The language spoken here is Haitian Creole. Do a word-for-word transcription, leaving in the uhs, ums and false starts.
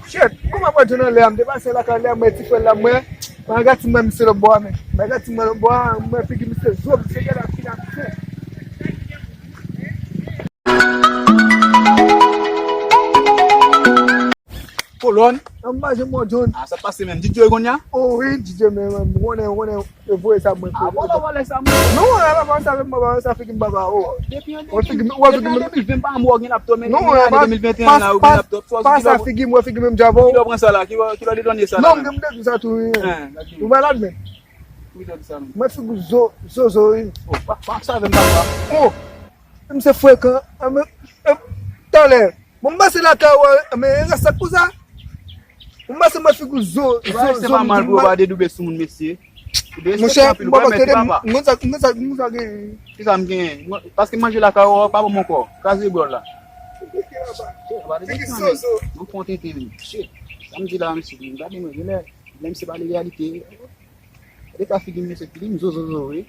Shit, kòman mwen jwenn anlè a? M te pase lakay anlè a, mwen ti frè la, mwen. Mwen gati mwen misye lòt bò a, men. Mwen gati mwen lòt bò a, mwen figi misye zo, misye gen la fina misye. Kolòn. An maje mò John. Ah, sa pase menm. D J Gon ya? Oh wi, D J men, men, m konnen, m konnen. Yo voye sa mwen. Ah, vòlè, vòlè sa mwen. Non, wè, papa, sa figi m, papa, sa figi m, papa, oh. Depi an Wè figi m, wè figi m. Depi an de mil ven pa mwen gen laptòp, men. Non, wè, pa, de mil venteyen la, ou gen laptòp. Pa sa figi m, wè figi m, m djab, oh. Kilè w pran sa la? Kilè, kilè w detone sa la? Non, m gen m detone sa tou, wi. Hein, ou malad, men. Kilè w di sa, men? Mwen figi zo, zo, zo, wi. Oh, pa, pa sa avè m, papa. Oh, misye frekan, ah, men, eh, talè. Bon, m pase lakay ou, men, e rès sa k pou sa. Bon, m pase mwen figi zo, zo, zo, se pa mal pou yo pa dedoube sou moun, mesye. Monchè, m pa tande, mwen sa, mwen sa, mwen sa gen. Kisa m gen? Mwen, paske manje lakay ou pa bon ankò. Kraze bwè w la. Figi zo, zo. Mwen pran tenten li. Shit. Sa m di la, mesye, gade mwen, genlè, menm se pa de reyalite. Gade ka figi m, mesye, figi m zo, zo, zo, wi.